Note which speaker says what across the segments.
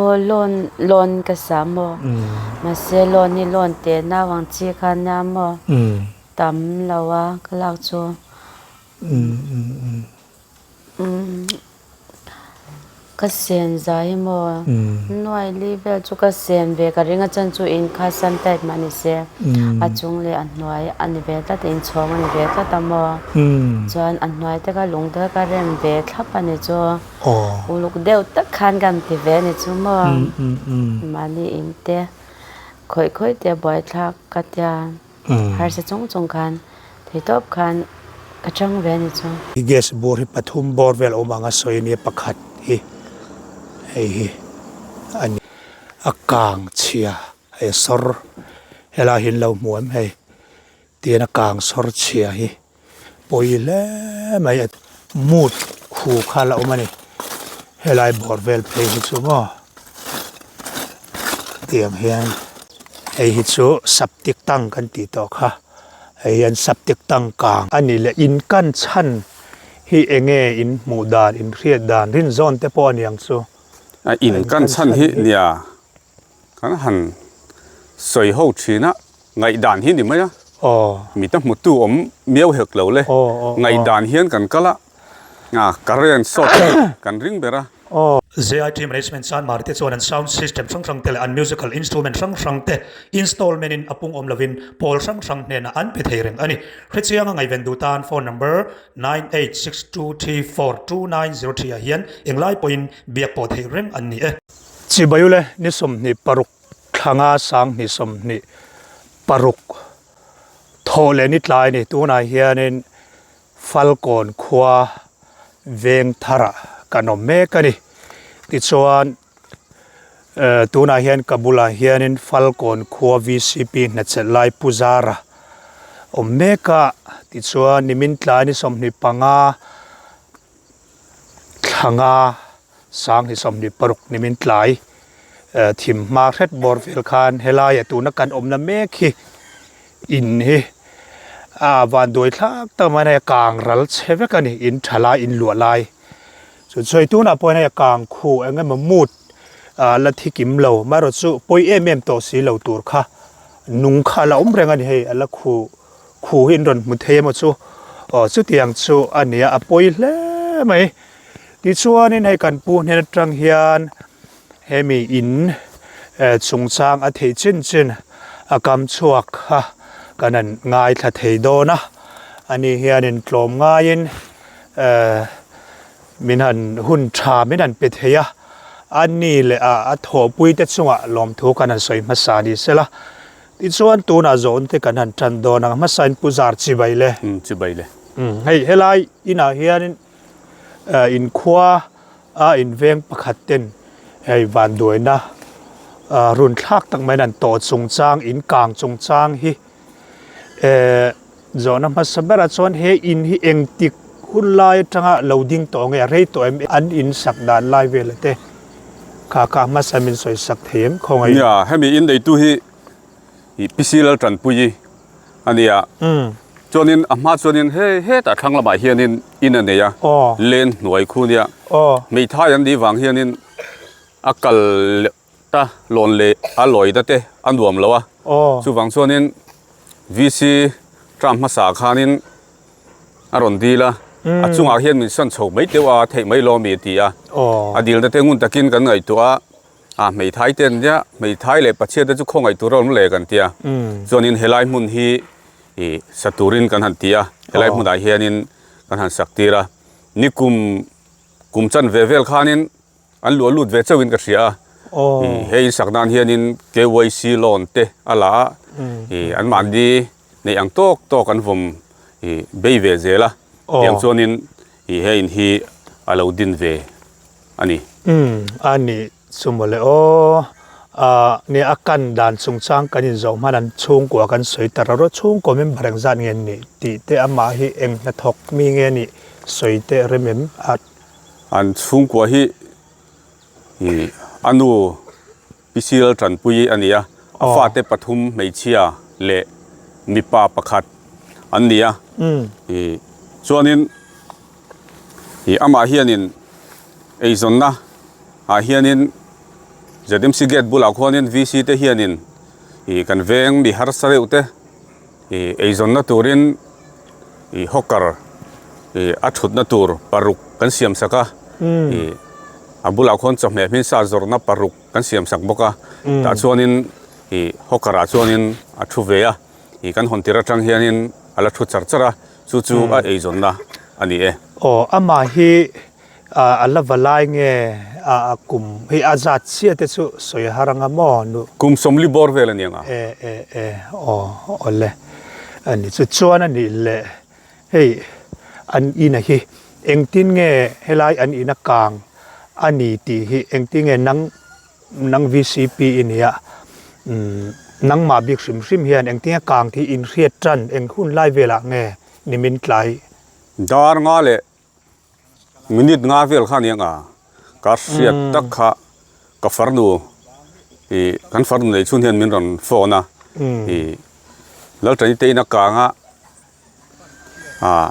Speaker 1: Loan loan ka sa maw? Mahse loan hi loan teh nau ang chi kha nia maw? Tam lo a ka lak chu. Ka sen zai hi maw? Nuai li vel chu ka sen ve ka ring a chan chu in kha san type mah ni se a chung leh a hnuai a ni ve tlat a inchhawng a ni ve tlat a maw? Chuan a hnuai te kha lung te kha ka rem ve thlap a ni chu. Uluk deuh tak khan kan ti ve a ni chu maw? Mahni in te khawih khawih te buaithlak ka tia. Harsa chung chung khan theitawp khan ka chang ve a ni chu.
Speaker 2: Gas bur hi pathum bawr vel awm anga sawi a nia pakhat hi hei hi a ni. A kang chhia hei a sawr helai hi an lo hmu em hei tian a kang sawr chhia hi. Pawi hle mai a mut khu kha la awm a ni helai bawr vel phei hi chu maw tiang hian hei hi chu septic tank kan tih tawh kha hei hian septic tank kang a ni leh in kan chhan hi eng nge in hmuh dan in hriat dan rin zawn te pawh a niang chu.
Speaker 3: A in kan chhan hi nia Kan han sawi ho thin a, ngaihdan hi ni mai a, mi ta hmutu awm miau hek lo le, ngaihdan hian kan kal a, current short kan ring ber a.
Speaker 2: ZIT Management Sanmar te chuan an sound system hrang hrang te leh an musical instrument hrang hrang te installment in a pung awm lovin pawl hrang hrang hnenah an pe thei reng a ni. Hrechianga ngaihven duh tan phone number 9862342903 ah hian englai pawhin biak pawh theih reng an ni e. Chibayule ni 26 thlanga 2026 thawh leh ni tlai a ni. Tunah hianin Falkawn khua veng tharah kan awm mek a ni. Tichuan tunah hian ka bulah hianin Falkawn khua VCP hnachelh lai Pu Zara awm mek a. Tichuan nimin tlai ni 25 thlanga 2026 nimin tlai thim hma hret bawr vel khan helaia tuna kan awmna mek hi in hi a vanduai thlak tak mai a hei a kang ral chhe vek a ni in tha lai in luah lai chu chuan tunah pawh hian hei a kang khuh eng emaw mut ah la thi kim lo amaherawh chu pawi em em tawh si lo tur kha nung kha a la awm reng a ni hei a la khuh Khu hi an rawn hmu thei emaw chu aw chutiang chu a ni a, a pawi hle mai. Tichuanin hei kan pu hnen atang hian hemi in chungchang a theih chin chin a kam chhuak kha kan han ngaithla thei dawn a, ani hianin tlawm ngaiin eh min han hun tha min han pe thei a, a ni leh a a thawhpui te chungah lawmthu kan han sawi hmasa ni sela. Tichuan tunah zawn te kan han tan dawn ang hmasain Pu Zar Chibai le.
Speaker 3: Umm Chibai le.
Speaker 2: Umm hei helai inah hianin in khua a in veng pakhat ten hei vanduaina run thlak tak maiin an tawh chungchang in kang chungchang hi eh zawhna hmasa berah chuan he in hi engtik hun lai atanga lo ding tawh nge a rei tawh em an in sak dan lai vel te kha kha hmasa min sawi sak thei em khawngaih.
Speaker 3: Nia hemi in neitu hi ih PC Laltanpuii a nia chuanin a hma chuanin he hetah thlang lamah hianin in a nei a len hnuai khu nia hmeithai an nih vang hianin a kal Ta lawn leh a lawi na te a nuam lo a, chuvang chuanin VC term hmasa khanin a rawn dil a, a chungah hian min sawn chho mai deuh a, theih mai lo ami a ti a, a dilna te ngun takin kan ngaihtuah a, a hmeithai te an nia, hmeithai leh pachhiat te chu khawngaih tur a awm le kan ti a, chuanin helai hmun hi ih sa turin kan han ti a, helai hmunah hianin kan han sak tir a, nikum kum chan ve vel khanin An luah lut ve chauhin ka hria a, he in sak nan hianin KYC loan te a la a, an mahni neih ang tawk tawk an vawm bei ve zel a, tiang chuanin he in hi a lo din ve a ni.
Speaker 2: Umm a nih chu mawle aw, nia a kan dan chungchang kan inzawh hman an chhungkua kan sawi ta rauh rauh, chhungkua member engzat nge nih tih te amah hi eng hnathawk mi nge nih sawi teh rem em a.
Speaker 3: An chhungkua hi ih a nu Pisil Tanpui a ni a, a fate pathum hmeichhia leh mipa pakhat an ni a. Ih chuanin ih amah hianin eizawnna ah hianin. ZMC gate bulah khuanin VC te hianin ih kan veng mi harsa deuh te ih eizawnna turin ih hawker ih a thutna tur paruk kan siam sak a ih a bulah khuan chawhmeh hmin sa zawrhna paruk kan siam sak bawk a tah chuanin ih hawker ah chuanin a thu ve a ih kan hawn tir atang hianin a la thu char char a chu chu a eizawnna a ni e.
Speaker 2: Aw amah hi A la va lai nge a kum hei a zat chiah te chu sawi har anga maw nu.
Speaker 3: Kum sawmli bawr vel a ni anga.
Speaker 2: E e e aw awle a ni chu chuan a nih leh hei an ina hi engtin nge helai an ina kang a ni tih hi engtin nge nang nang VCP i nia umm nangmah bik hrim hrim hian engtin nge kang tih inhriat tan eng hun lai velah nge nimin tlai.
Speaker 3: Dar nga leh Minute nga vel kha aniang a, ka hriat tak kha ka farnu ih kan farnu nei chhun hian min rawn phone a, ih Lalṭani te in a kang a, ah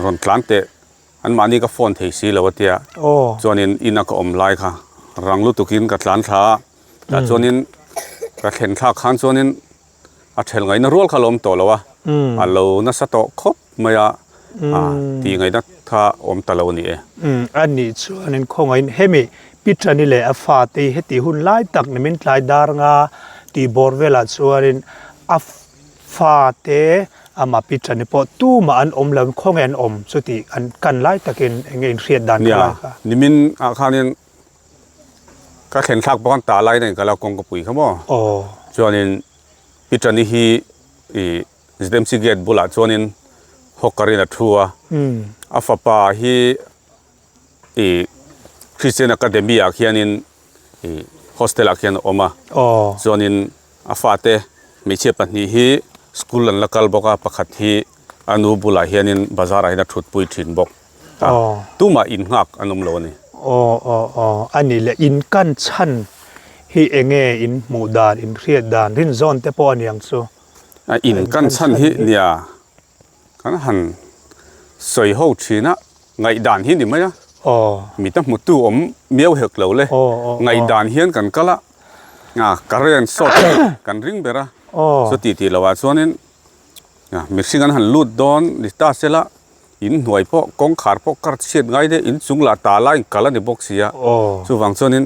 Speaker 3: rawn tlan teh anmahni ka phone thei si lo a tia, chuanin in a ka awm lai kha rang lutukin ka tlan thla a, tah chuanin ka thlen thlak khan chuanin a ṭhel ngaihna rual kha a lo awm tawh lo a, a lo nasa tawh khawp mai a, tih ngaihna kha awm ta lo a ni e.
Speaker 2: A nih chuanin khawngaihin hemi Pitrani leh a fate hi heti hun lai tak ni min tlai dar nga tih bawr velah chuanin a fate amah Pitrani pawh tumah an awm lo khawnge an awm chuti an kan lai takin enge inhriat dan kha lai kha.
Speaker 3: Nia, nimin ah khanin Ka thlen thlak bawk an tah lai nen ka lo kawng ka pui kha maw. Chuanin Pitrani hi ih ZMC gate bulah chuanin hawker in a thu a. A fapa hi ih Christian Academy ah khianin ih hostel ah khian a awm a. Chuanin a fate hmeichhia pahnih hi school an la kal bawk a, pakhat hi a nu bulah hianin bazar ah hian a thutpui thin bawk. A, tumah in nghak an awm lo a ni.
Speaker 2: Aw aw aw, a ni le, in kan chhan hi enge in hmuh dan, in hriat dan, rinzawn te pawh a ni ang chu.
Speaker 3: A, in kan chhan hi nia, kan han sawi ho thin a, ngaihdan hi ni mai a.
Speaker 2: Aw.
Speaker 3: Mit a hmutu awm miau hek lo le.
Speaker 2: Aw aw aw.
Speaker 3: Ngaihdan hian kan kal a, a, current short kan ring ber a.
Speaker 2: Aw.
Speaker 3: Chuti tih loh ah chuanin mihring an han lut dawn ni ta sela. In hnuai pawh kawngkhar pawh kar chhiat ngai deuh in chung lah ta lai kal a ni bawk si a, chuvang chuanin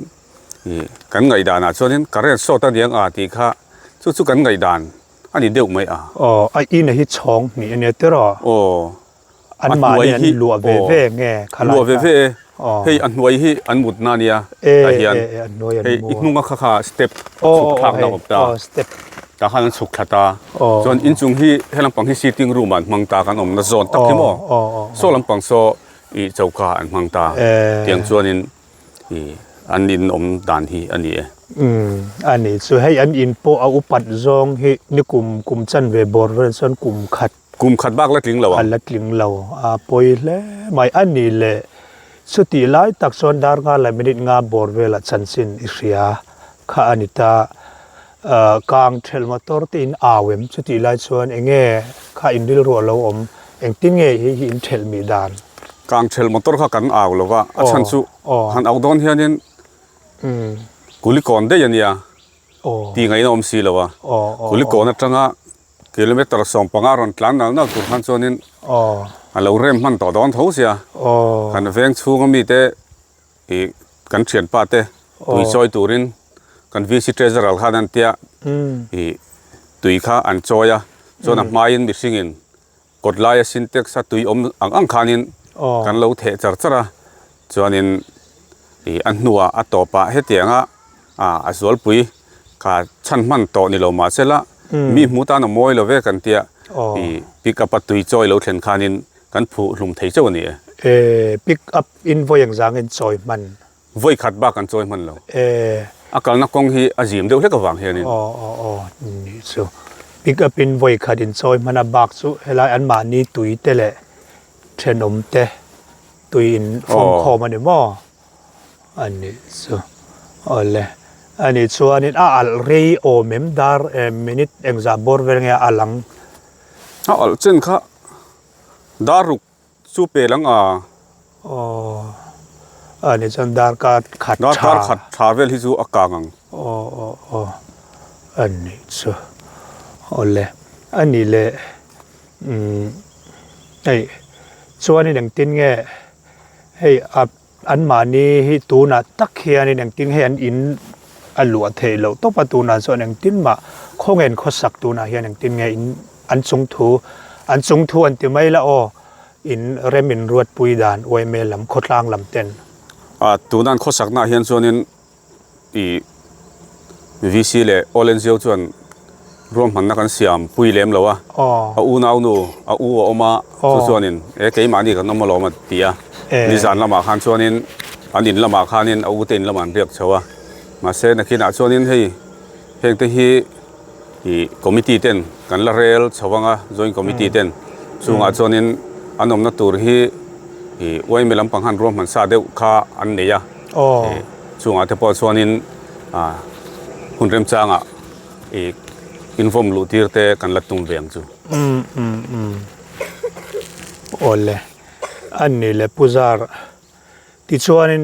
Speaker 3: ih kan ngaihdanah chuanin current short a niang a tih kha chu chu kan ngaihdan a ni deuh mai a.
Speaker 2: Aw a in a hi chhawng hnih a nia tiraw?
Speaker 3: Aw
Speaker 2: a hnuai hi luah ve ve nge
Speaker 3: kha lai luah ve ve e, hei a hnuai hi an mutna a nia tah hian hei i hnunga kha kha step chhuk thlakna a awm ta. Tah khan an chhuk thla ta. Chuan inchung hi he lampang hi sitting room ah an hmang ta kan awmna zawn tak hi maw? Saw lampang saw ih choka an hmang ta. Tiang chuanin ih an in awm dan hi a ni e.
Speaker 2: Umm a ni chu hei an in pawh a upat zawng hi ni kum kum chanve bawr vel chuan kum khat.
Speaker 3: Kum khat bak la tling lo
Speaker 2: ang. A la tling lo a pawi hle mai a ni le chutih lai tak chuan dar nga leh minute nga bawr velah chanchin i hria kha a ni ta. Kang thelh motor te in au em? Chutih lai chuan eng nge kha in rilru a lo awm? Engtin nge hei hi in thelh mih dan?
Speaker 3: Kang thelh motor kha kan au lo va, a chhan chu han au dawn hianin Kulikawn daih a nia tih ngaihna awm si lo a. Kulikawn atanga kilometer 15 rawn tlan nal nal tur khan chuanin a lo rem hman tawh dawn tho sia. Kan veng chhunga mite Ih kan thianpa te tui chawi turin kan VC Treasurer khan an tia ih tui kha an chawi a chuan a hmaiin mihringin kawt laia sintex a tui awm ang ang khanin kan lo theh char char a chuanin ih a hnuah a tawpah hetianga a zualpui kha chhan hman tawh ni lo mahsela mi hmu tan a mawi lo ve kan tia ih pick up a tui chawi lo thlen khanin kan phuh hlum thei chauh a ni e.
Speaker 2: E, pick up in vawi engzang in chawi hman?
Speaker 3: Vawi khat bak an chawi hman lo.
Speaker 2: E.
Speaker 3: A kalna kawng hi a zim deuh hlek avang hianin.
Speaker 2: Aw aw aw nih chu. Pick up in vawi khat in chawi hman a bak chu helai anmahni tui te leh thenawm te tui in fawm khawm a ni maw? A nih chu. Awle. A nih chuanin a alh rei awm em dar minute engzah bawr vel nge a alh ang?
Speaker 3: A alh chen kha Dar ruk chu pel ang a.
Speaker 2: Aw. A nih chuan darkar khat tha.
Speaker 3: Darkar khat tha vel hi chu a kang ang.
Speaker 2: Aw aw aw a nih chu. Awle a nih leh umm hei chuanin engtin nge hei a Anmahni hi tunah tak hianin engtin hei an in a luah theih loh tawp a, tunah chuan engtin mah khawngen khawsak tunah hian engtin nge in an chungthu an chungthu an ti mai la aw, in rem in ruatpui dan uaime lam khawtlang lam ten.
Speaker 3: A tuna an khawsaknaah hian chuanin I VC leh All NGO chuan ruahmanna kan siam pui lem lo a, a unau nu a u a awm a, chu chuanin e keimahni kan awm alawm a ti a, nizan lamah khan chuanin an in lamah khanin a ute in lamah an riak chho a, mahse nakinah chuanin hei hengte hi i committee ten kan la rel chho ang a, joint committee ten chungah chuanin an awmna tur hi i uaime lampang han ruahman sa deuh kha an nei a. Chungah te pawh chuanin hun remchangah i invawm luh tir te kan la tum ve ang chu.
Speaker 2: Umm umm umm awle a ni le Pu Zar tichuanin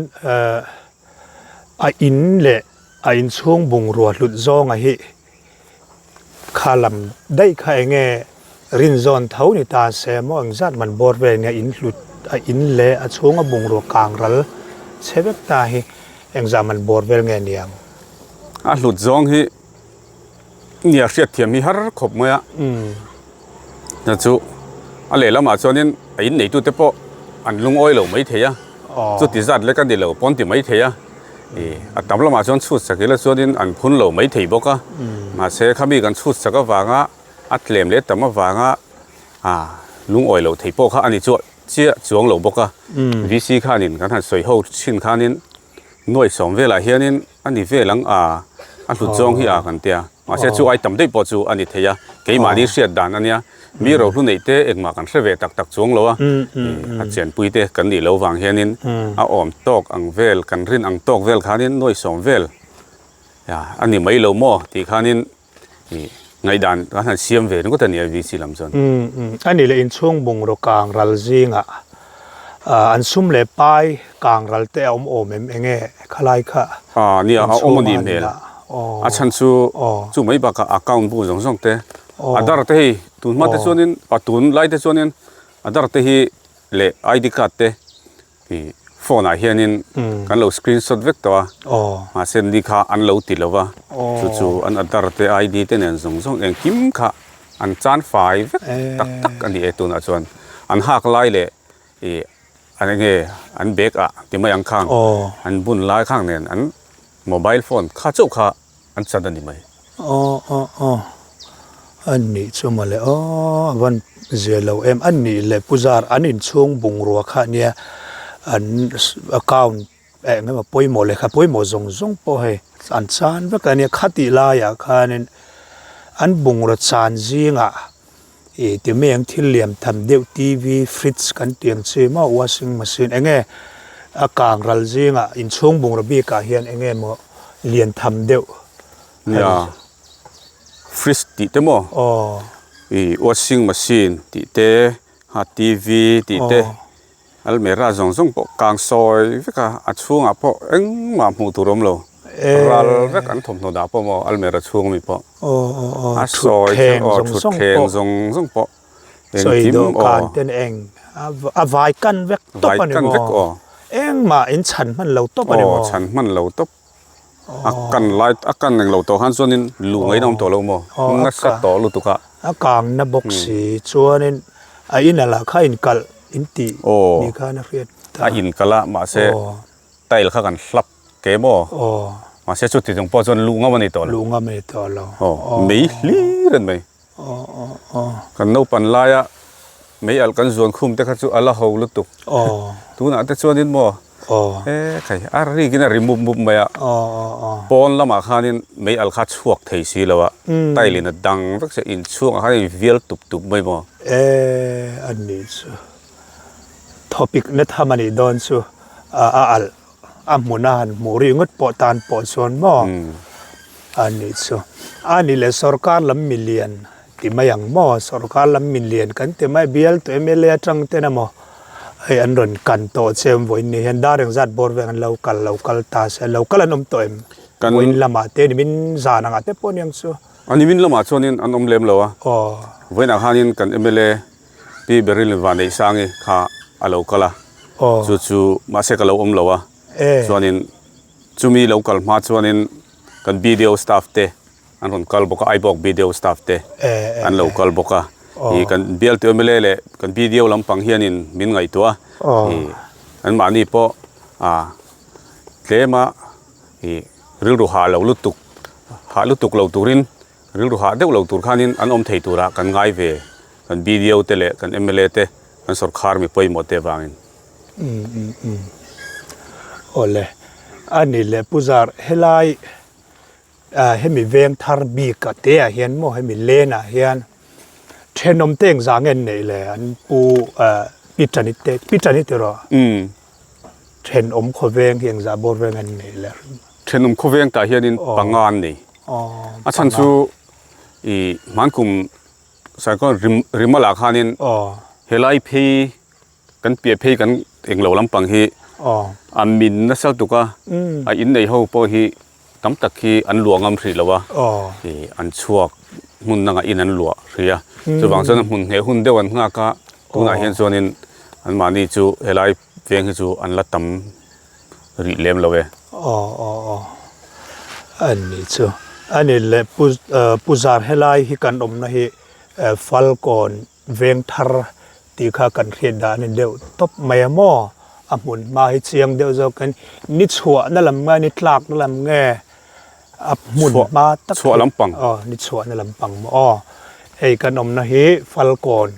Speaker 2: a in leh a inchhung bungrua hlut zawnga hi Kha lam daih kha enge rinzawn tho ni ta se maw engzat man bawr vel nge in hlut a in leh a chhunga bungrua kang ral chhe vek ta hi engzah man bawr vel nge niang.
Speaker 3: A hlut zawng hi nia hriatthiam hi har khawp mai a, na chu a lehlamah chuanin a in neitute pawh an lungawi lo maithei a, chuti zat lek a ni lo pawn ti maithei a. Ih a tam lamah chuan chhut sak ila chuanin an phun lo mai thei bawk a, mahse khami kan chhut sak avanga a tlem leh tam avanga ah lungawi loh theih pawh kha a ni chuah chiah chuang lo bawk a. VC khanin kan han sawi ho thin khanin nuai sawm velah hianin a ni vel ang a, a hlut zawng hi a kan tia. Mahse chu ai tam daih pawh chu a ni thei a, keimahni hriat dan a nia. Mi rohlu neih te engmah kan hre ve tak tak chuang lo a, a chenpui te kan nih loh vang hianin a awm tawk ang vel, kan rin ang tawk vel khanin nuaisawm vel a ni mai lo maw tih khanin ngaihdan kan han siam ve ringawt a ni a VC lam chuan.
Speaker 2: A nih leh inchhung bungraw kang ral zingah an sum leh pai kang ral te a awm awm em enge khalai kha
Speaker 3: nia a awm a nih hmel a chhan chu chu mai bakah account bu zawng zawng te Adhar te hei tun hma te chuanin a tun lai te chuanin Adhar te hi leh ID card te ih phone ah hianin kan lo screenshot vek tawh a mahse ni kha an lo ti lo va chu chu an Adhar te ID te nen zawng zawng engkim kha an chan fai vek tak tak a ni e tunah chuan an hak lai leh ih an enge an bag ah ti mai ang khang an bun lai khang nen an mobile phone kha chauh kha An chan a ni mai.
Speaker 2: Aw aw aw a nih chu mawle aw a van zia lo em a nih leh Pu Zar an inchhung bungrua kha nia an account eng emaw pawimawh lehkha pawimawh zawng zawng pawh hei an chan vek a nia khatih laiah khanin an bungraw chan zingah Ih ti mai ang thil liam tham deuh TV, fridge kan tih ang chi maw washing machine eng nge a kang ral zingah inchhung bungraw bikah hian eng nge maw lian tham deuh
Speaker 3: Nia fridge tih te maw
Speaker 2: aw
Speaker 3: ih washing machine tih te ha TV tih te Almera zawng zawng pawh kang sawi vek a, a chhungah pawh engmah hmuh tur awm lo. Ral vek an thawmhnaw dah pawh maw almera chhung ami pawh. A sawi kher aw thutthleng zawng zawng pawh
Speaker 2: engkim aw. A vai kan vek tawp a ni maw? Engmah in chhan hman lo tawp a ni maw?
Speaker 3: Aw chhan hman lo tawp. A kan lai a kan eng lo tawh khan chuanin luh ngaihna awm tawh lo maw? Nasa tawh lutuk a.
Speaker 2: A kangna bawk si chuanin a in alah kha inkalh in tih ni khan a hriat
Speaker 3: ta. A inkalh a mahse tile kha kan hlap ke maw? Mahse chuti chung pawh chuan luh ngam a ni tawh lo.
Speaker 2: Luh ngam a ni tawh lo.
Speaker 3: Mei hlir a ni mai. Kan naupan laia mei alh kan zuan khum te kha chu a la ho lutuk. Tunah te chuanin maw e khai a rikin a ri mup mup mai a. Pawn lamah khanin mei alh kha chhuak thei si lo a, tile in a dang vek se inchhungah khan a invial tup tup mai maw.
Speaker 2: E a ni chu thawpik na tham a nih dawn chu a alh A hmun a han hmuh rih ngawt pawh tan pawh chuan maw a nih chu. A nih leh sorkar lam milian ti mai ang maw, sorkar lam milian kan ti mai bialtu mla atang ten emaw Hei an rawn kan tawh che em vawiin ni hian dar engzat bawr veng an lo kal lo kal ta se lo kal an awm tawh em? Vawiin lamah te nimin zan angah te pawh aniang chu.
Speaker 3: A nimin lamah chuanin an awm lem lo a. Vawiinah khanin kan mla Pi Beryl Vaneihsangi kha a lo kal a. Chu chu mahse ka lo awm lo a. Chuanin chumi lo kal hma chuanin kan BDO staff te an rawn kal bawk a Aibawk BDO staff te an lo kal bawk a ih kan bialtu mla leh kan BDO lampang hianin min ngaihtuah a ih an mahni pawh ah tlema ih rilru hah lo lutuk hah lutuk lo turin rilru hah deuh lo tur khanin an awm thei turah kan ngai ve kan BDO te leh kan mla te kan sawrkhar mi pawimawh te avangin.
Speaker 2: Awle ani leh Pu Zar helai Hemi veng thar bik a te ah hian maw hemi lane ah hian thenawm te engzah nge an neih le an pu pi tani te pi tani tih rawh thenawm khawveng hi engzah bawr veng an neih le.
Speaker 3: Thenawm khawveng tah hianin panga an nei. A chhan chu ih hmankum saikawr rimal ah khanin helai phei Kan piah phei kan englo lampang hi a min nasa tuk a, a innei ho pawh hi tam tak hi an luah ngam hrih lo a, ih an chhuak hmun dangah in an luah hrih a, chuvang chuan a hmun hneh hun deuh an nghak a, tunah hian chuanin anmahni chu helai veng hi chu an la tam rih lem lo e.
Speaker 2: Aw aw aw ani chu ani leh pu pu zar helai hi kan awmna hi Falkawn Veng thar tih kha kan hriat dan a ni deuh tawp mai a maw? A hmun hma hi chiang deuh zawkin ni chhuahna lam nge ni tlakna lam nge a hmun hma tak
Speaker 3: chhuah lampang
Speaker 2: aw ni chhuahna lampang maw aw hei kan awmna hi Falkawn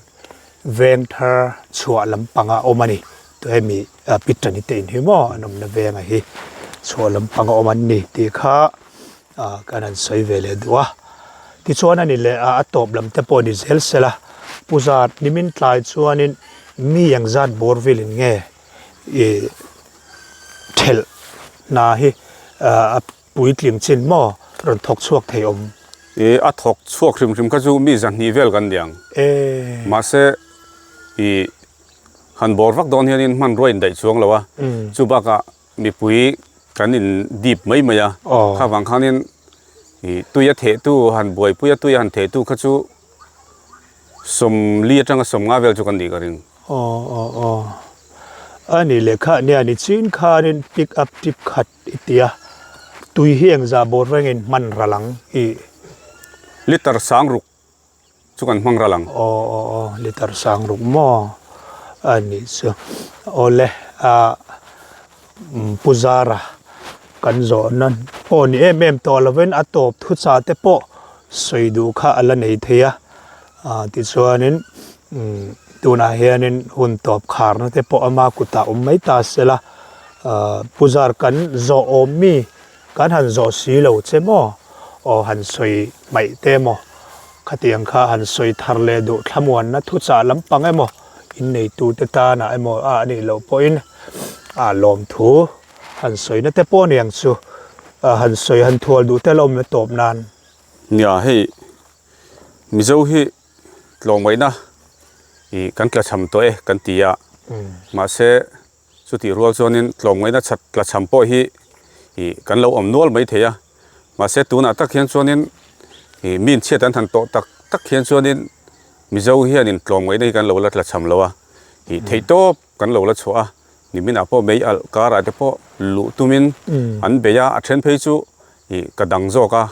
Speaker 2: veng thar chhuah lampanga awm a ni tah hemi Pitani te in hi maw an awmna venga hi chhuah lampanga awm an ni tih kha ah kan han sawi ve leh duh a tichuan a ni leh a a tawp lam te pawh ni zel sela pu zat nimin tlai chuanin mi eng zat bawr vilin nge ih thelh hna hi ah a puitling chin maw rawn thawk chhuak thei awm.
Speaker 3: Ih a thawk chhuak hrim hrim kha chu mi zahnih vel kan ni ang mahse ih han bawr vak dawn hianin hmanrua indaih chuang lo a chu bakah Mipui kan in dip mai mai a, kha vang khanin ih tui a theh tu han buaipui a tui a han theh tu kha chu sawmli atanga sawmnga vel chu kan nih ka ring.
Speaker 2: Aw aw aw a ni leh kha nia ni chin khanin pick up tip khat i ti a, tui hi engzah bawr rengin hman ral ang ih.
Speaker 3: Liter sang ruk chu kan hmang ral ang.
Speaker 2: Aw aw aw liter sang ruk maw a nih chu. Awle ah Pu Zara kan zawhna pawh ni em em tawh lovin a tawp thuchah te pawh sawi duh kha a la nei thei a. Ah tichuanin umm tunah hianin hun tawp kharna te pawh ama kutah awm mai ta sela. Ah Pu Zar kan zawh awm mi Kan han zawh si lo che maw? Aw han sawi hmaih te maw? Khatiang kha han sawi thar leh duh thlamuanna thuchah lampang emaw, inneitute tanah emaw a anih loh pawhin a lawmthu han sawina te pawh aniang chu han sawi han thual duh tel a awm tawp nan.
Speaker 3: Nia hei Mizo hi tlawmngaihna ih kan tlachham tawh e kan ti a, mahse Chutih rual chuanin tlawmngaihna chhat tlachham pawh hi ih kan lo awm nual mai thei a, mahse tunah tak hian chuanin ih mi inchhiat an han tawh tak tak hian chuanin Mizo hianin tlawmngaihna hi kan lo la tlachham lo a, ih theihtawp kan lo la chhuah a, niminah pawh mei alh karah te pawh luh tumin an bei a, a then phei chu ih ka dang zawk a,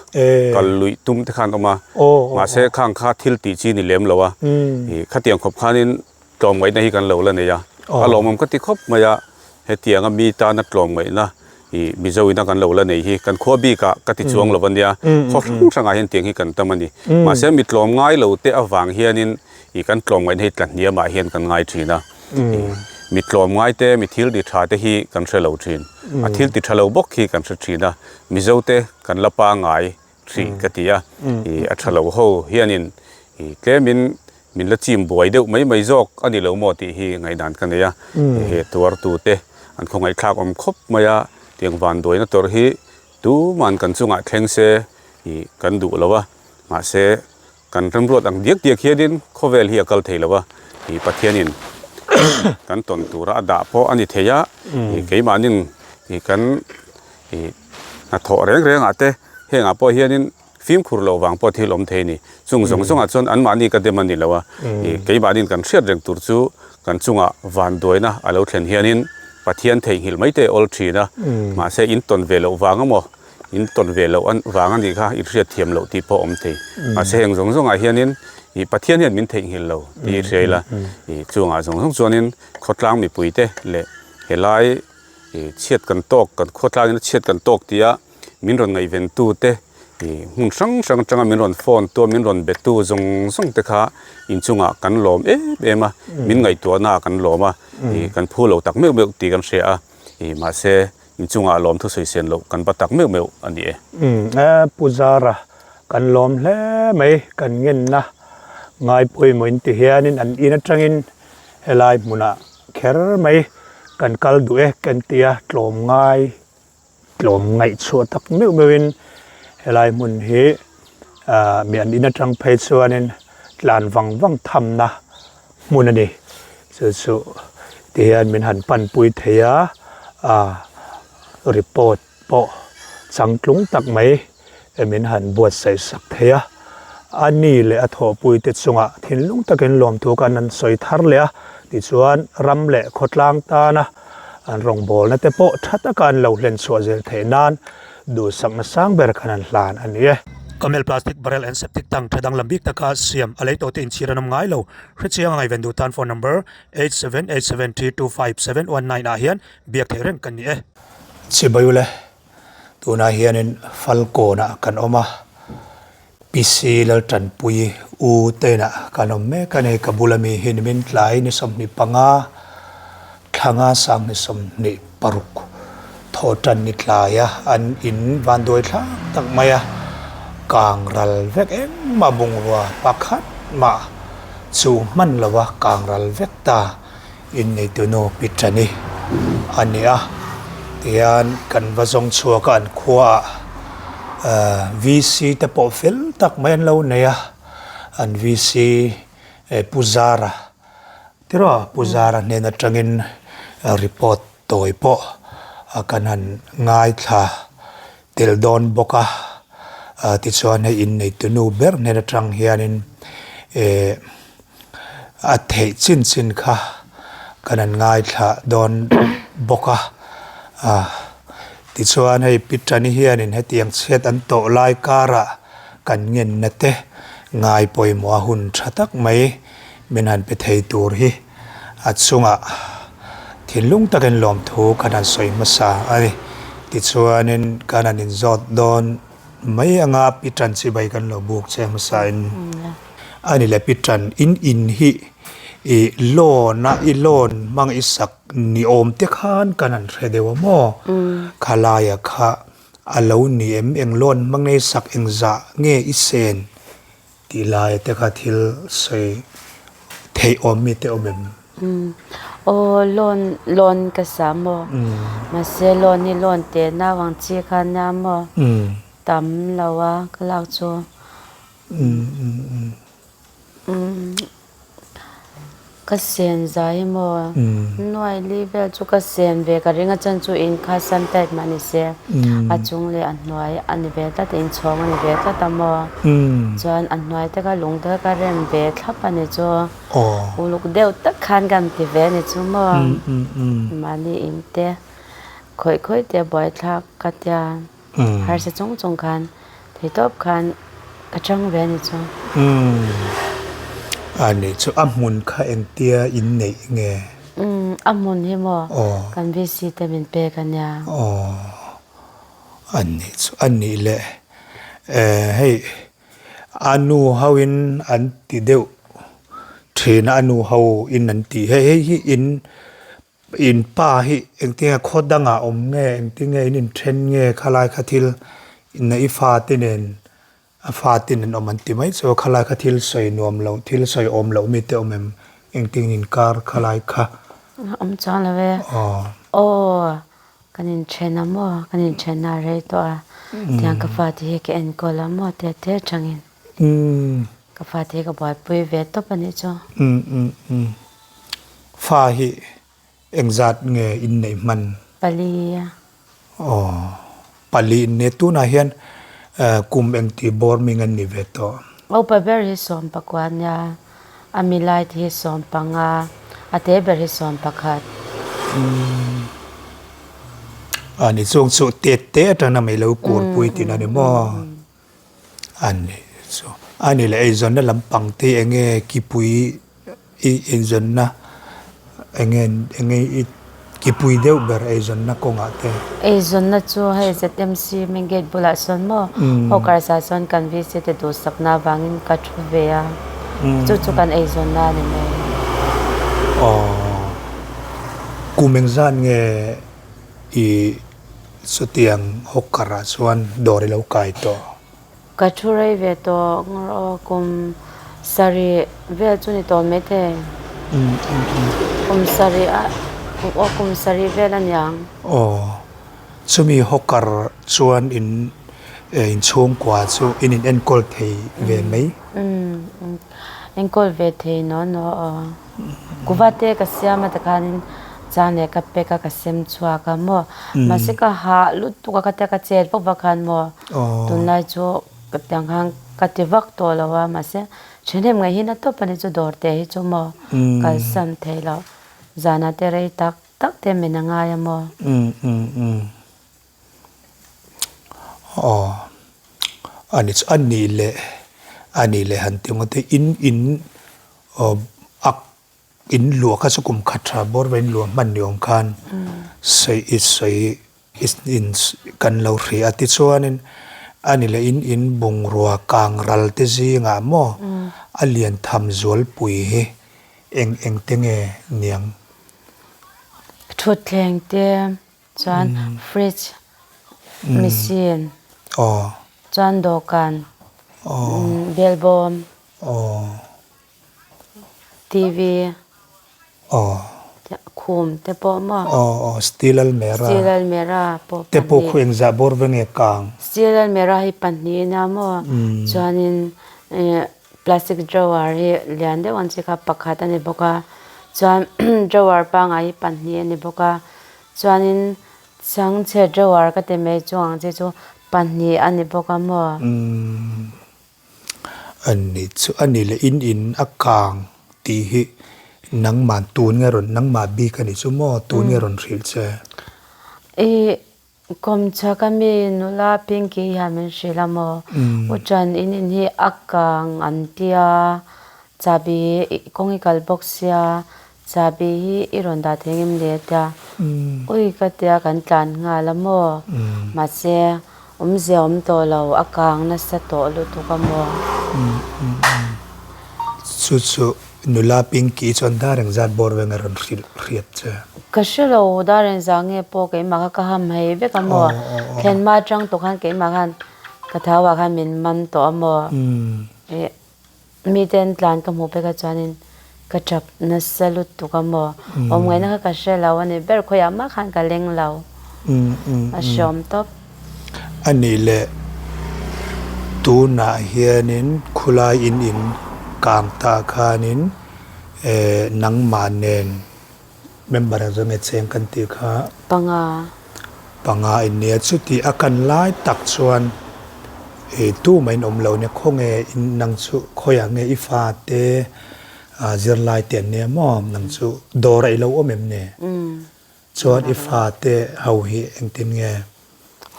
Speaker 3: kal luih tum te khan awm a, mahse khang kha thil tih chi ni lem lo a, ih khatiang khawp khanin Tlawmngaihna hi kan lo la nei a, a lawmawm ka ti khawp mai a, hetianga mi tana tlawmngaihna ih Mizo ina kan lo la nei hi kan khua bikah ka ti chuang lo a nia, khaw hrang hrangah hian tiang hi kan tam a ni. Mahse mi tlawmngai lo te avang hianin ih kan tlawmngaihna hi tlahniamah hian kan ngai thin a, ih mi tlawmngai te mi thil ti tha te hi kan hre lo thin, a thil ti tha lo bawk hi kan hre thin a, Mizo te kan la pangai hrih ka ti a, ih a tha lo ho hianin ih tlemin Min la chim buai deuh mai mai zawk a ni lo maw tih hi ngaihdan ka nei a, he tuartute an khawngaihthlak awm khawp mai a, tiang vanduaina tawrh hi tuman kan chungah thleng se ih kan duh lo a, mahse kan remruat ang diak diak hianin khawvel hi a kal thei lo a, ih Pathianin kan tawn tura a dah pawh a ni thei a, ih keimahnin ih kan ih hnathawh reng rengah te hengah pawh hianin fimkhur loh vang pawh thil awm thei a ni. Chung zawng zawngah chuan anmahni ka dem a ni lo a, ih keimahnin kan hriat reng tur chu kan chungah vanduaina a lo thlen hianin Pathian theihnghilh mai te a awl thin a, mahse in tawn ve loh vang emaw In tawn ve loh vang a nih kha i hriat thiam loh tih pawh a awm thei. Mahse heng zawng zawngah hianin ih Pathian hian min theihnghilh lo tih i hria ila, ih chungah zawng zawng chuanin khawtlang mipuite leh helai ih chhiat kan tawk, kan khawtlangin a chhiat kan tawk tia min rawn ngaihventute ih hmun hrang hrang atanga min rawn phone tua min rawn betu zawng zawng te kha inchungah kan lawm em em a, min ngaihtuahnaah kan lawm a, ih kan phu lo tak meuh meuh tih kan hria a, ih mahse Inchungah lawm thusawi sen loh kan va tak meuh meuh a ni e.
Speaker 2: Umm e Pu Zara kan lawm hle mai kan ngenna ngai pawimawh in ti hianin an in atangin helai hmunah kher mai kan kal duh e kan tia tlawm ngai tlawm ngaihchhuah tak meuh meuhin helai hmun hi ah mi an in atang phei chuanin tlan vang vang thamna hmun a ni. Chu chu ti hian min han panpui thei a, ah report pawh changtlung tak mai min han buatsaih sak thei a. A ni leh a thawhpui te chungah thinlung takin lawmthu kan han sawi thar leh a, tichuan ram leh khawtlang tana an rawngbawlna te pawh tha taka an lo hlen chhuah zel theih nan duhsakna sang ber khan an hlan a ni e. Camel plastic barrel and septic tank tha danglam bik taka siam a lei tawhte inchhir an awm ngai lo. Hrechiang a ngaihven duh tan phone number 8787325719 ah hian biak theih reng kan ni e. Chibawiule, tunah hianin Falkawnah kan awm a, PC Laltanpuii u te inah kan awm mek a ni. Ka bula mi hi nimin tlai ni 25, thlanga 26 thawh tan ni tlaia an in vanduai thlak tak mai a, kang ral vek engmah bungrua pakhat mah chu hman lova kang ral vek ta inneitunu Pi Tani a ni a. Tihian kan va zawng chhuak a an khuaah VC te pawh fel tak mai an lo nei a, an VC Pu Zara Tiraw Pu Zara hnen atangin report tawi pawh kan han ngaithla tel dawn bawk a, tichuan hei inneitunu ber hnen atang hianin eh a theih chin chin kha kan han ngaithla dawn bawk a, tichuan hei Pi Tani hianin hetiang chhiat an tawh lai karah kan ngenna te ngai pawimawh a hun tha tak mai. Min han pe thei tur hi a chungah thinlung takin lawmthu kan han sawi hmasa a ni. Tichuanin kan han inzawt dawn mai anga Pi Tan chibai kan lo buk che hmasain a ni le Pi Tan in in hi i loan a i loan hmang i sak ni awm te khan kan han hre deuh a maw? Khalaia kha a lo ni em? Eng loan hmang nge i sak engzah nge i sen? Tih lai te kha thil sawi theih awm mi te awm em?
Speaker 1: Aw loan loan ka sa maw? Mahse loan hi loan teh nau ang chi kha nia maw? Tam lo a ka lak chu. Ka sen zai emaw nuai li vel chu ka sen ve ka ring a chan chu in kha sun type mah ni se a chung leh a hnuai a ni ve tlat a inchhawng a ni ve tlat a maw chuan a hnuai te kha lung te kha rem ve thlap a ni chu uluk deuh tak khan kan ti ve a ni chu maw mahni in te khawih khawih te buaithlak ka tia. Harsa chung chung khan theitawp khan ka chang ve a ni chu.
Speaker 2: Umm a nih chu a hmun kha engtia in neih nge?
Speaker 1: Umm a hmun hi maw kan VC te min pek a nia.
Speaker 2: Aw a nih chu a nih leh hei a nu ho in an ti deuh thin a a nu ho in an tih hei hei hi in In pa hi engtinge khaw dangah awm nge, engtinge in inthen nge khalai kha thil inna i fate nen a fate nen awm an ti mai chu a khalai kha thil sawi nuam loh thil sawi awm loh mite awm em engtin inkar khalai kha.
Speaker 1: Awm chuang lo e. Aw kan inthen a maw kan inthen a rei tawh a tiang ka fate hi ka enkawl a maw tia tia changin ka fate hi ka buaipui ve tawp a nih chu.
Speaker 2: Fa hi engzat nge in neih hman?
Speaker 1: Pali.
Speaker 2: Aw, pali in nia. Tunah hian kum engti bawr ming an ni ve tawh?
Speaker 1: Upa ber hi 14 nia, a milai te hi 15, a te ber hi 11.
Speaker 2: A ni chung chu tet te atanga mai lo kurpui tihna a ni maw? A ni chu a ni leh eizawnna lampang te eng nge kipui i eizawnna eng nge eng nge i kipui deuh ber eizawnna kawngah te.
Speaker 1: Eizawnna chu hei ZMC main gate bulah sawn maw hawkers ah sawn kan VC te duhsakna avangin ka thu ve a chu chu kan eizawnna a ni mai.
Speaker 2: Aw kum engzat nge i Chutiang hawk karah chuan dawr i lo kai tawh.
Speaker 1: Ka thu rei ve tawh ngawr aw, kum sarih vel chu ni tawh maithei. Kum sarih a aw kum sarih vel a niang.
Speaker 2: Aw, chumi hawk kar chuan in inchhungkua chu in in enkawl thei ve mai.
Speaker 1: Umm enkawl ve thei naw naw aw. Kuva te ka siam a tikhanin chang leh ka pack a ka sem chhuak a maw mahse ka hah lutuk a ka tia ka chet vak vak khan maw tunlai chu ka tiang khan ka ti vak tawh lo a mahse thahnem ngaih hi na tawp a ni chu dawr te hi chu maw kalsan theih loh zanah te rei tak tak te min a ngai a maw.
Speaker 2: Aw a ni chu a nih leh a nih leh han ti ngawt e in in Aw ak in luah kha chu kum khat tha bawr ve in luah hman ni awm khan sawi i sawi i in kan lo hria a tichuanin a ni leh in in bungrua kang ral te zingah maw a lian tham zualpui hi eng eng te nge niang.
Speaker 1: Thutthleng te chuan fridge machine chuan dawhkan belbawm.
Speaker 2: Aw.
Speaker 1: TV.
Speaker 2: Aw.
Speaker 1: Khum te pawh maw?
Speaker 2: Aw aw steel almera.
Speaker 1: Steel almera pawh
Speaker 2: pahnih. Te pawh khu engzah bawr ve nge kang?
Speaker 1: Steel almera hi pahnih nia maw? Chuanin plastic drawer hi lian deuh ang chi kha pakhat a ni bawk a, chuan drawer pangngai hi pahnih a ni bawk a, chuanin chhangchhe drawer ka ti mai chung ang chi chu pahnih a ni bawk a maw?
Speaker 2: A ni chu a ni leh in in a kang tih hi nangmah tun nge rawn nangmah bik a ni chu maw tun nge rawn hrilh che?
Speaker 1: I kawmchhak a mi nula Pinky hian min hrilh a maw? U Chan in in hi a kang an tia chahbi kawng i kal bawk sia Chahbi hi i rawn dah thei ngem le a tia, ui ka tia kan tlan nghal a maw? Mahse awmzia awm tawh lo, a kang nasa tawh lutuk a maw?
Speaker 2: Chu chu nula Pinky chuan dar engzat bawr veng a rawn hrilh hriat che?
Speaker 1: Ka hre lo, dar engzah nge pawh keimah kha ka ham hei vek a maw? Thlenhma atang tawh khan keimah khan ka thau ah khan min man tawh a maw? Miten tlan ka hmuh pek a chuanin ka tap nasa lutuk a maw? Awm ngaihna kha ka hre lo a ni ber khawiah mah khan ka leng lo. A hreawm tawp.
Speaker 2: A nih leh tunah hianin khulai in in kang ta khanin nangmah nen Member a zawnge cheng kan tih kha.
Speaker 1: Panga.
Speaker 2: Panga in nia chuti a kan lai tak chuan ei tu mah in awm lo nia khawnge in nang chu khawiah nge i fa te zirlai te an nia maw nang chu dawr ah i lo awm em ni chuan i fa te ho hi engtin nge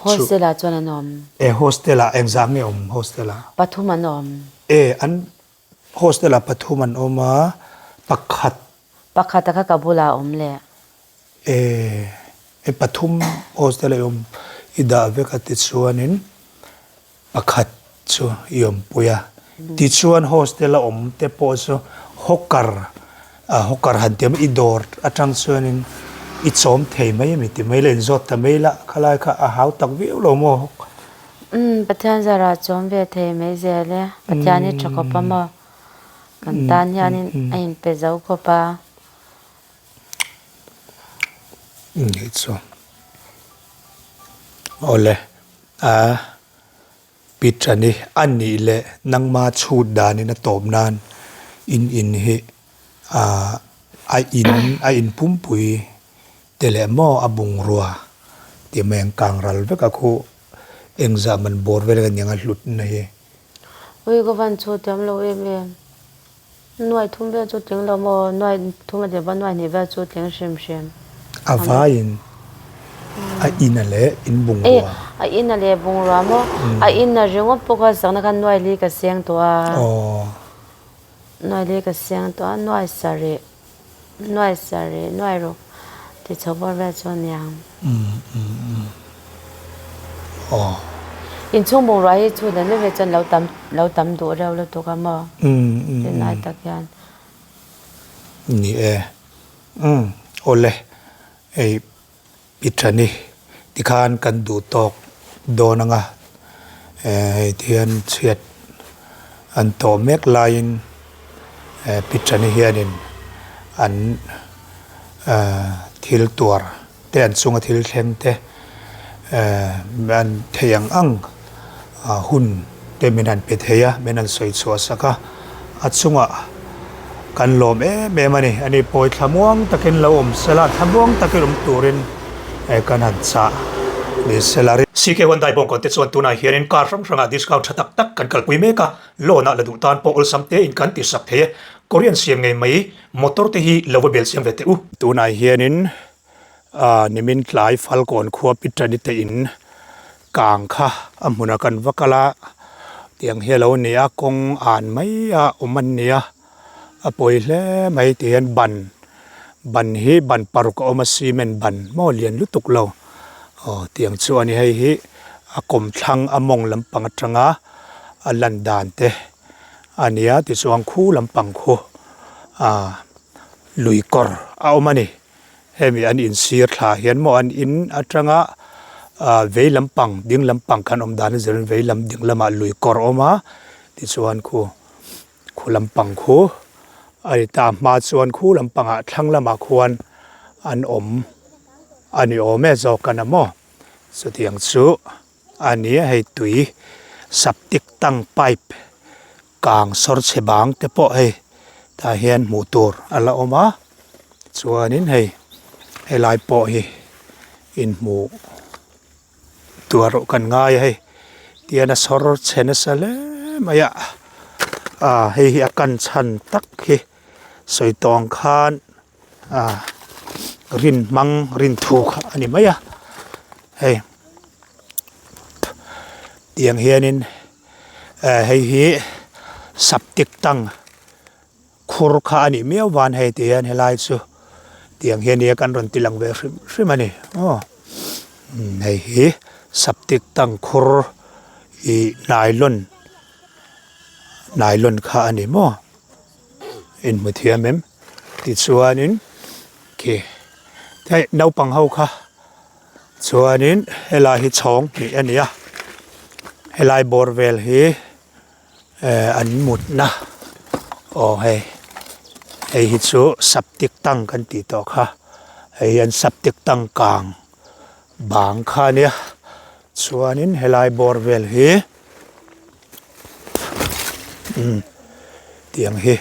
Speaker 1: Hostel ah chuan an awm.
Speaker 2: E hostel ah engzah nge awm hostel ah.
Speaker 1: Pathum an awm.
Speaker 2: E an hostel ah pathum an awm a pakhat
Speaker 1: Pakhat a kha ka bulah a awm leh.
Speaker 2: E, e pathum hostel a i awm i dah vek a tichuanin pakhat chu i awmpui a. Tichuan hostel a awm te pawh chu hawker a hawker han ti a i dawr atang chuanin i chawm thei mai a mi ti mai la inzawt ta mai la khalai kha a hau tak viau lo maw.
Speaker 1: Umm Pathian zarah chawm ve thei mai zel e, Pathian hi tha khawp a maw. Kan tan hianin a inpe zo khawp a.
Speaker 2: Nih chu. Awle, a pitch a ni. A nih leh nangma chhut danin a tawp nan in in hi a A in a in pumpui te leh maw a bungrua tih mai ang kang ral vek a khu engzah man bawr vel ka nia hlutna hi.
Speaker 1: Ui ka van chhu thiam lo em em. Nuai thum vel chu tling lo maw? Nuai thum a tirh pawh nuai hnih vel chu tling hrim hrim.
Speaker 2: A vaiin a in a leh in bungrua.
Speaker 1: A in a leh bungrua maw? A in a ringawt pawh kha sakna khan nuai li ka seng tawh a. Nuai li ka seng tawh a, nuai sarih, nuai sarih, nuai ruk ti chho bawr vel chu a niang. Inchhung bungrua hi chhun an vek chuan lo tam lo tam duh reuh lutuk a maw? Tunlai tak hian.
Speaker 2: Ni e. Umm awle hei pi Thani tikhan kan duh tawk dawn anga hei tihian chhiat an tawh mek laiin pi Thani hianin an thil tuar te an chunga thil thleng te an theih ang ang hun te min han pe thei a, min han sawi chhuah sak a, a chungah kan lawm em em a ni. Ani pawi thlamuang takin lo awm sela, thlamuang takin awm turin kan han chah ni sela. CK Hyundai bawngkawn te chuan tunah hianin car hrang hrangah discount tha tak tak kan kalpui mek a, loan ah la duh tan pawh awlsam tein kan ti sak thei e. Korean siam ngei mai motor te hi lo va bel siam ve teh u. Tunah hianin Nimin tlai Falkawn khua Pitrani te in kang kha a hmunah kan va kal a, tiang hi a lo ni a, kawng an mai a awm an ni a, a pawi hle mai ti hian ban ban hi ban paruk a awm a cement ban maw lian lutuk lo aw tiang chu a ni hei hi a kawmthlang a mawng lampang atanga a lan dan te a ni a tichuan khu lampang khu ah lui kawr a awm a ni. Hemi an insir thla hian maw an in atanga ah vei lampang ding lampang khan awm dan a zir in vei lam ding lamah lui kawr a awm a tichuan khu khu lampang khu a ni ta hma chuan khu lampangah thlang lamah khuan an awm a ni awm e zawk a na maw chutiang chu a ni a hei tui septic tank pipe Kang sawr chhe bang te pawh hei tah hian hmuh tur a la awm a chuanin hei helai pawh hi inhmuh tur erawh kan ngai a hei tihian a sawr chhe nasa hle mai a ah hei hi a kan chhan tak hi sawi tawh ang khan ah rin hmang rin thu kha a ni mai a hei tiang hianin. Eh hei hi septic tank khur kha a nih miau van hei ti hian helai chu tiang hian nia kan rawn ti lang ve hrim hrim a ni aw hei hi septic tank khur ih nylon nylon kha a ni maw inhmu thiam em tichuanin khi hei naupang ho kha. Chuanin helai hi chhawng tih a ni a, helai bawr vel hi eh an mutna aw hei hei hi chu septic tank kan tih tawh kha hei hian septic tank kang bang kha a nia chuanin helai bawr vel hi umm tiang hi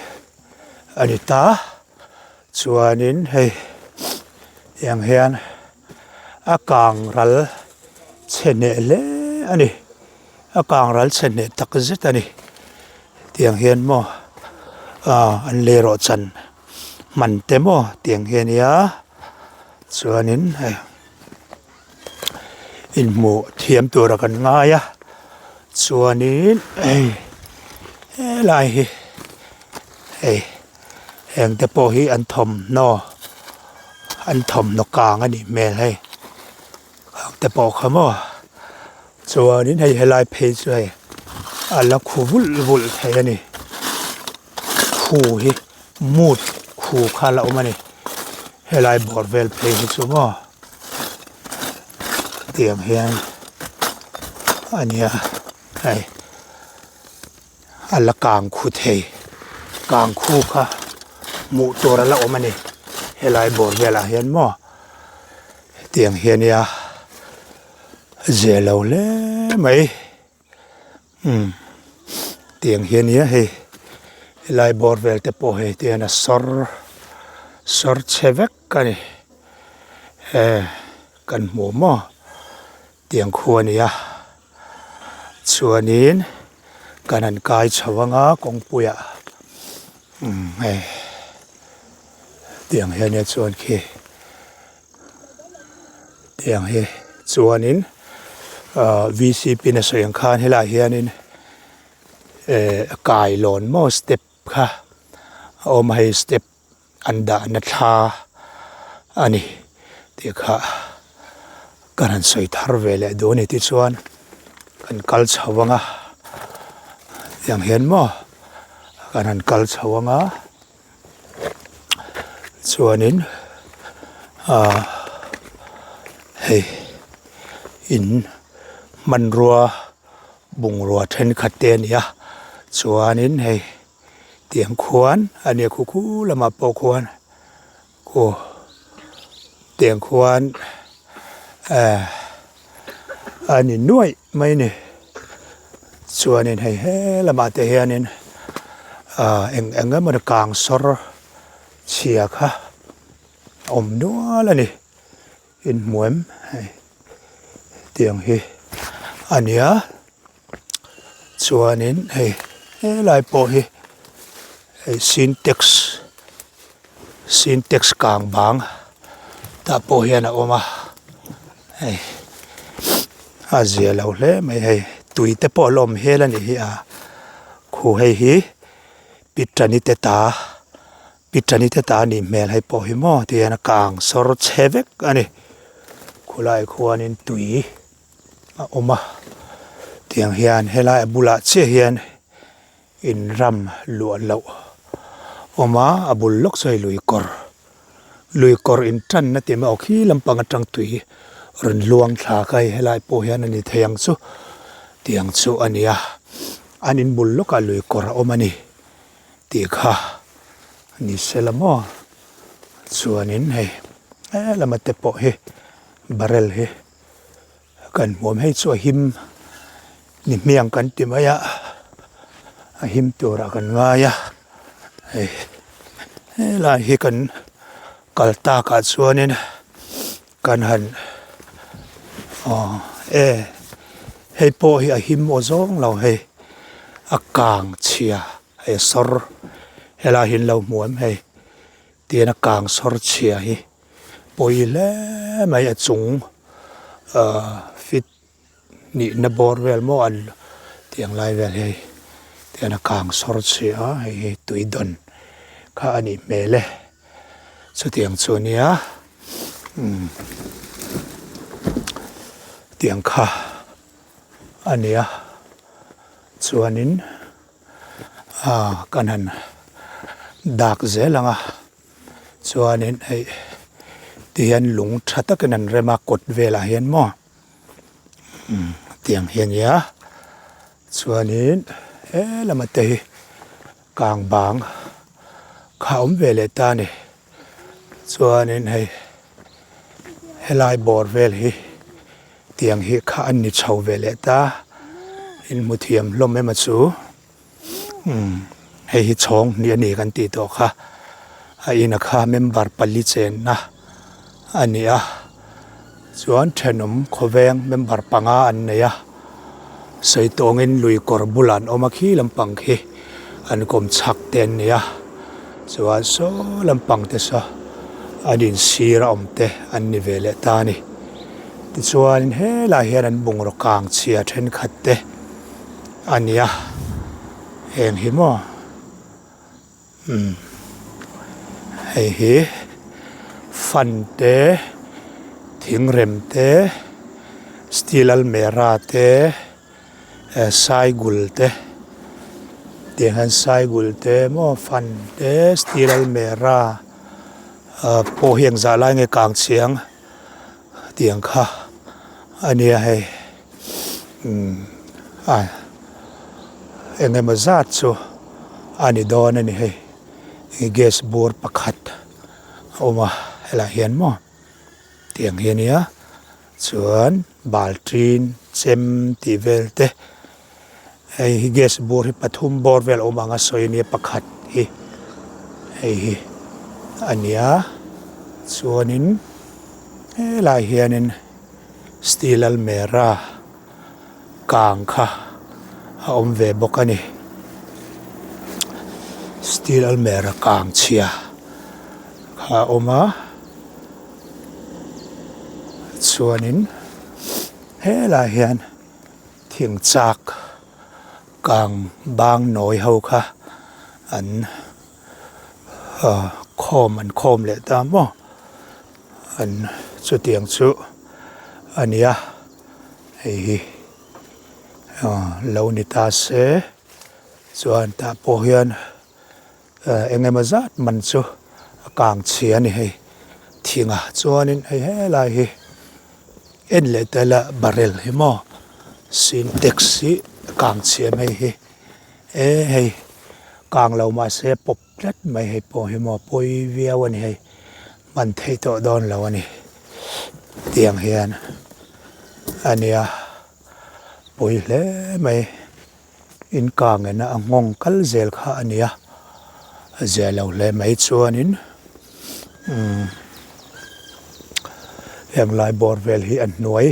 Speaker 2: a ni ta. Chuanin hei tiang hian a kang ral chhe hneh hle a ni a kang ral chhe hneh tak zet a ni tiang hian maw ah an lei rawh chan hman te maw tiang hi a nia chuanin hei inhmuh thiam tura kan ngai a chuanin hei helai hi hei. Heng te pawh hi an thawmhnaw an thawmhnaw kang a nih hmel hei kang te pawh kha maw chuanin hei helai phei chu hei a la khu vulh vulh thei a ni khu hi mut khu kha a la awm a ni helai bawr vel phei hi chu maw tiang hian a nia hei. A la kang khu thei kang khu kha hmuh tur a la awm a ni helai bawr velah hian maw hetiang hi a nia zia lo hle mai umm tiang hi a nia hei helai bawr vel te pawh hei tihian a sawr. Sawr chhe vek a ni. He kan hmu maw tiang khu a ni a. Chuanin kan han kai chho anga kawngpuiah umm hei tiang hian nia chuan khi tiang hi chuanin ahh vcp in a sawi ang khan helaiah hianin eh kailawn maw step kha a awm a hei step an dahna thla a ni tih kha ka rawn sawi thar ve leh duh a ni tichuan kan kal chho ang a tiang hian maw kan han kal chho ang a chuanin ah hei in hmanrua bungrua thenkhat te a ni a chuanin hei. Tiang khuan a nia khu khu lamah pawh khuan aw tiang khuan eh a ni nuaih mai a ni chuanin hei he lamah te hianin ah eng eng emaw ni kang sawr chhia kha a awm nual a ni inhmu em hei tiang hi a nia. Chuanin hei helai pawh hi hei sintex sintex kang bang tah pawh hian a awm a hei a zia lo hle mai hei tui te pawh a la awm hial a nih hi a khu hei hi pitrani te ta pitrani te ta a nih hmel hei pawh hi maw ti hian a kang sawr chhe vek a ni khulai khuanin tui. a awm a tiang hian helai a bulah chiah hian in ram luah loh a awm a a bul lawk saw hei lui kawr lui kawr in tan na tih mai aw khi lampang atang tui rawn luang thla kha hei helai pawh hian a ni thei ang chu tiang chu a ni a an in bul lawkah lui kawr a awm a ni tih kha ni sela maw chuanin hei helama te pawh hi barrel hi. Kan hmuam hei chu a him ni hmiang kan ti mai a, a him turah kan ngai a, hei helai hi kan kal takah chuanin kan han aw e hei pawh hi a him aw zawng lo hei a kang chhia hei a sawr helai hi an lo hmu em hei tian a kang sawr chhia hi. Pawi hle mai a chung ahh fit nihna bawr vel maw an tiang lai vel hi tian a kang sawr chhiah a hei hi tui dawn kha a nih hmel e chutiang chu ania umm tiang kha a nia chuanin ah kan han dak zel ang a. Chuanin hei ti hian lung tha takin an rem a kawt velah hian maw umm tiang hi a nia chuanin he lama te hi kang bang kha a awm ve leh ta a ni chuanin hei helai bawr vel hi tiang hi kha an ni chho ve leh ta in hmu thiam hlawm em a chu. Umm hei hi chhawng hnih a ni kan tih tawh kha a in a kha member pali chenna a ni a chuan thenawm khawveng member panga an nei a sawi tawngin lui kawr bulah an awm a khi lampang khi an kawm chhak te an ni a chuan saw lampang te saw an insir a awm te an ni ve leh ta a ni tichuan helaiah hian an bungraw kang chhia thenkhat te. A nia eng hi maw umm hei hi fan te thingrem te steel almera te eh saigul te tiang hian saigul te maw fan te steel almera ah pawh hi engzah lai nge kang chiang tiang kha a nia hei. Umm a eng emaw zat chu a ni dawn a ni hei gas bur pakhat a awm a helaiah hian maw tiang hi a nia chuan baltin chem tih vel te hei hi gas bur hi pathum bawr vel a awm ang a sawi a nia pakhat hi hei hi. a nia chuanin helaiah hianin steel almera kang kha a awm ve bawk a ni steel almera kang chhia kha a awm a chuanin helaiah hian thing chak kang bang nawi ho kha an khawm an khawm leh ta maw an chutiang chu a ni a hei hi lo ni ta se chuan tah pawh hian eng emaw zat man chu a kang chhia a ni hei thing a chuanin hei helai hi en leh ta ila barrel hi maw sintex hi a kang chhia mai hi e hei kang lo mahse pawp tlat mai hei pawh hi maw pawi viau a ni hei hman theih tawh dawn lo a ni tiang hian a nia pawi hle mai. In kang ena a nghawng kal zel kha a nia a zia lo hle mai chuanin umm heng lai bawr vel hi a hnuai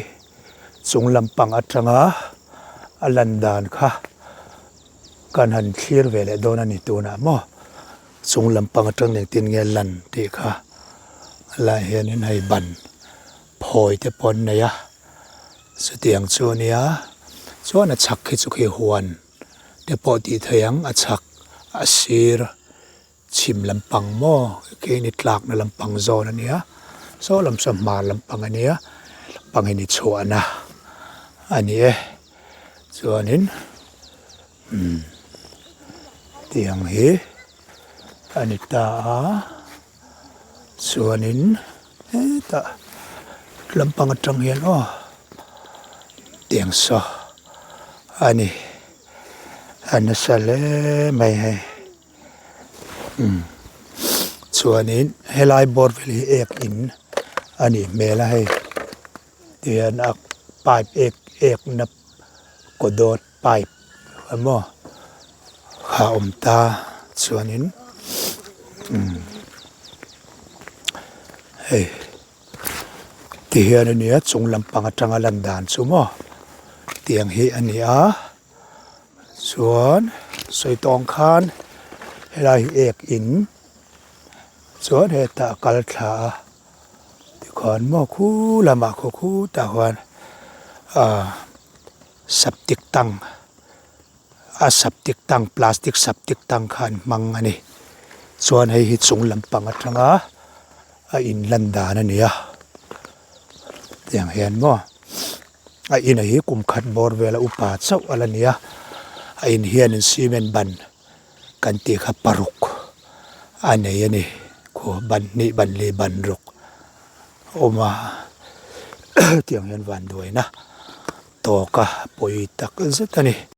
Speaker 2: chung lampang atanga a lan dan kha kan han thlir ve leh dawn a ni tunah maw chung lampang atang engtin nge lan tih kha lai hianin hei ban phawi te pawh an nei a chutiang chu a nia chuan a chhak khi chu khi huan te pawh tih theih ang a chhak a sir chhim lampang maw keini tlakna lampang zawn a nia saw lam saw hmar lampang a nia lampang hi ni chhuahna a ni e chuanin umm tiang hi a ni ta a. Chuanin hetah lampang atang hian aw tiang saw a ni a nasa hle mai hei umm chuanin helai bawr vel hi ek in a nih hmel a hei tihian a pipe ek ek na kaw dawt pipe emaw a awm ta chuanin umm hei ti hian a nia chung lampang atanga lan dan chu maw tiang hi a ni a chuan sawi tawng khan helai hi ek in chuan hetah a kal thla a tikhuan maw khu lamah khaw khutah khuan ahh. Septic tank a septic tank plastic septic tank kha an hmang a ni chuan hei hi chung lampang atanga a in lan dan a ni a tiang hian maw a in hi kum khat bawr vela upa chauh a la ni a a in hian in cement ban kan tih kha paruk a nei a ni khaw ban hnih ban leh ban ruk a awm a tiang hian vanduaina tawka pawi tak zet a ni.